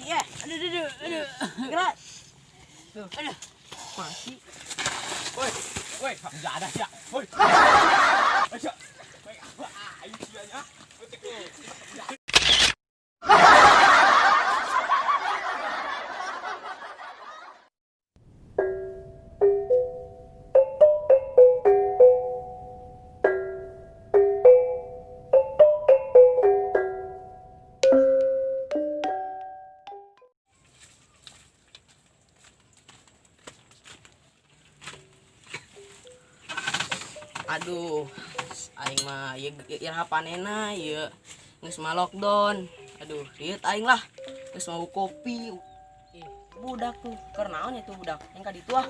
Iya, aduh aduh aduh. Gerak. Tuh, aduh. Mati. Woi, woi, enggak ada ya. Woi. Ayo. Woi, ayo sia nya. Aduh, aing mah ieu iraha panena ieu geus mah lockdown. Aduh, rieut aing lah. Geus mau kopi. Ih, budak tuh keur naon ya tuh budak? Yang ka ditu ah.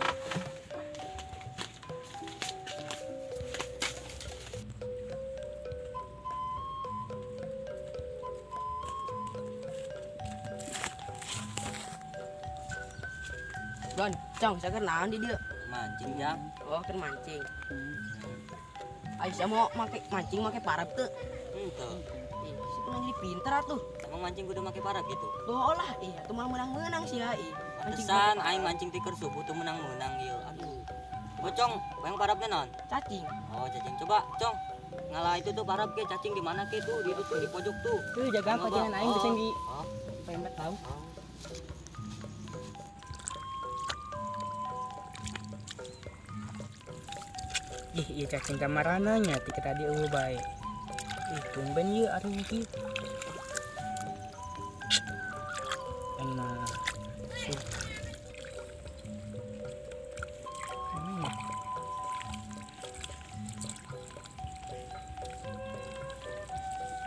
Don, cong, saya keur naon di dieu? Mancing, Jang. Oh, keur mancing. Ayo saya mau make mancing make parab tuh. Henteu. Ih, si pernah jadi pinter atuh. Emang mancing kudu make parab gitu? Tuh lah, ih, atuh malah menang-menang sih ya, ih. Mancing Pantesan aing mancing tiker subuh tuh menang-menang ieu. Aduh. Coba, Cong, yang parabnya naon? Cacing. Oh, cacing. Coba, Cong. Ngalah itu tuh parab ke cacing di mana ke tuh? Di itu tuh di pojok tuh. Tuh jaga Coba. pajangan aing bisa di Oh. pempet tahu. Oh. Ih, ieu cacing kamarana nya ti tadi eueuh bae. Ih, tumben ieu aruh kieu. Aing mah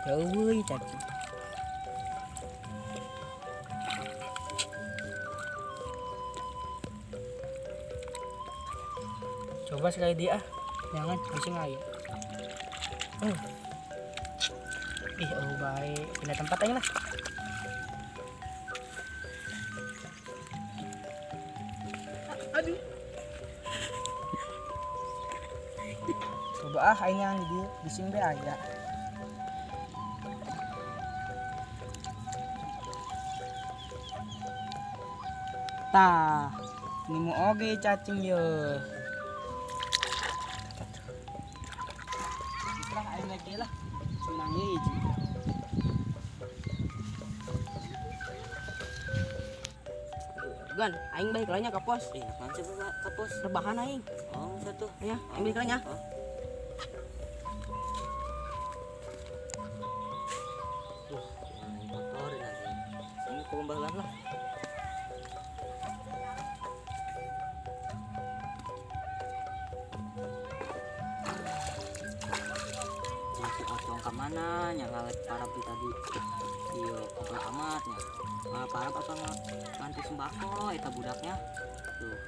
Jauh euy cacing. Coba sekali dia ah. Jangan bisa ngaya. Oh. Ih, oh baik. Pindah tempat aja lah. Aduh. Coba ah aing yang di dieu, bising be aya. Tah, nemu oge cacing ye. Lah aing lagi lah. Senang hiji. Gan, aing balik lanya ke pos. Ih, naon sih ke pos? Rebahan aing. Oh, satu. Ya, aing balik lanya. Oh. Duh, aing kotor lagi. Ini kumbalan lah. Si Ocong kemana nya ngalet parab di tadi. Iya, kotor amat nya. Malah parab apa nganti sembako eta budaknya. Tuh.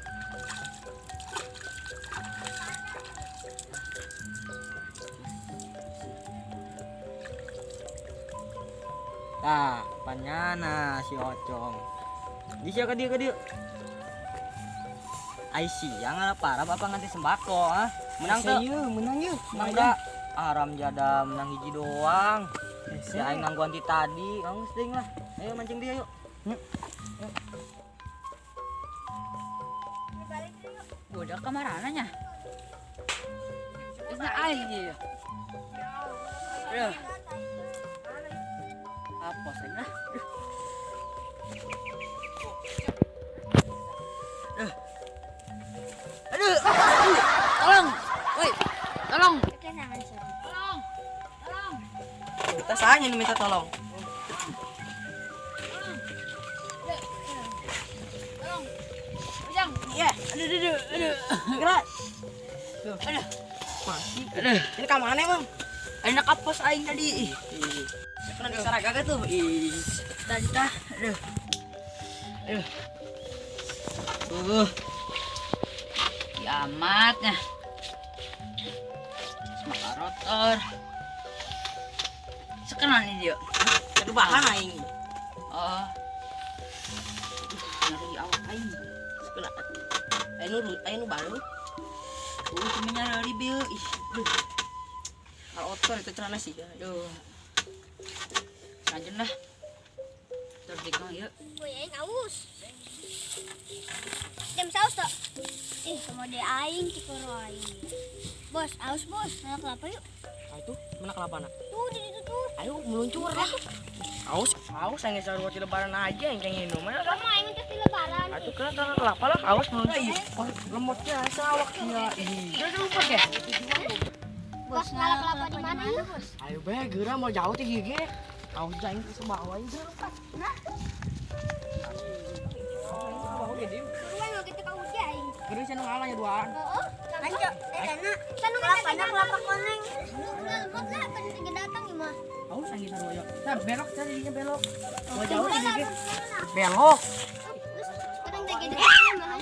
Tah, panyana si Ocong. Di sia ka dieu ka dieu. Ai sia ngalah parab apa nganti sembako ah? Menang teu? Ieu, menang ieu. Menang da. Aram jada menang hiji doang. Hese. Si aing ngangguan ti tadi, geus deui lah. Ayo mancing dia yuk. Yuk. Budak kamarana nya? Geus na aing ieu. Aduh. Apa sih lah? Aduh. Aduh. Tolong. Woi. Tolong. Tolong. Tolong. Kita sahanya nih minta tolong. Tolong. Ujang. Iya, aduh aduh aduh. Gerak. Tuh, aduh. Mati. Aduh. Ini ka mana emang? Aing ka pos aing tadi. Ih. Pernah disaragaga tuh. Ih. Tadi tah. Aduh. Aduh. Tuh. Kiamatnya. Semaka rotor. Sekenan ini dia. Aduh bahan aing. Oh. Nyari awak aing. Sekenan. Aing nu baru. Cuma nyari bil. Ih, aduh. Kalau otor itu celana sih. Aduh. Lanjut lah. Terus Cek ieu. Woi, aing aus. Jam saus tak? Ih, sama dia aing cikoro aing. Bos, aus bos. Mana kelapa yuk? Ah, itu mana kelapa nak? Tuh, di situ tuh. Ayo meluncur lah. Aus, aus yang sarua ti lebaran aja yang kayak minum. Ayo lah. Kamu aing teh di lebaran. Atuh kena tanah kelapa lah, awas meluncur. Oh, lemotnya asa awak ya. Ih, udah lupa ya. Bos, ngala kelapa di mana yuk, bos? Ayo be, geura mau jauh ti gigi. Aus aing ke bawah aing geura. Nah. Bawah gede. Buruan lo kita ka uji aing. Geura cenah ngalah ya duaan. Heeh. Lanjut. Eh, kana. Kelapa koneng. Lemot lah, kan tiga datang ieu mah. Aus aing sarua ya. Tah belok tah didinya belok. Mau jauh ti gigi. Belok. Sekarang tiga datang mah.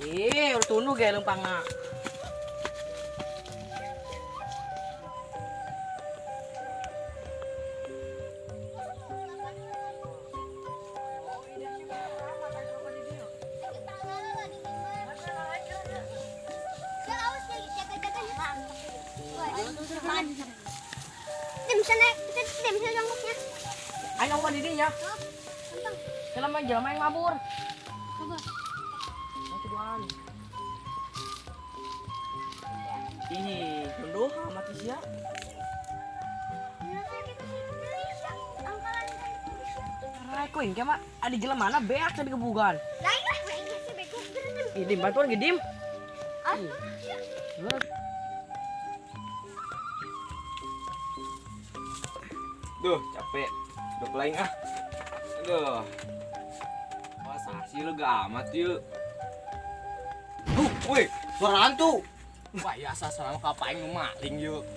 Ih, udah tunduh ge leumpangna. Ayo ngomong di dinya. Jelema jelema yang mabur. Coba. Nanti duaan. Ih, tunduh amat sia. Rek kuing mah adi jelema mana beak tadi kebugan. Lain lah, aing sih bego. Ih, dim bantuan ge dim. Ah. Duh, capek. Udah pelaing ah. Aduh. Wah, sasi lu gak amat yuk. Woi, suara hantu. Wah, ya asal selama kapain lu maling yuk.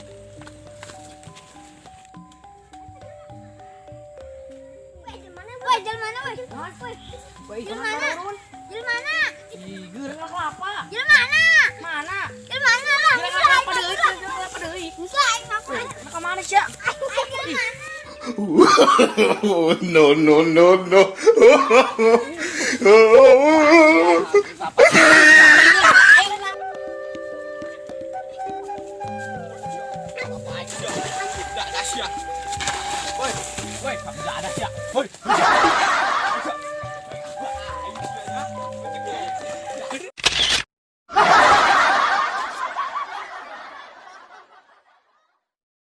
Woi, jalan mana, woi? Woi, Jalan mana? Jalan mana? Ih, geurang kelapa. Jalan mana? Mana? Jalan mana lah? Geurang kelapa deui, geurang kelapa deui. Geus lah, aing ngapain? Nah, ka mana sia? Aing jalan mana? No, no, no, no. Apa?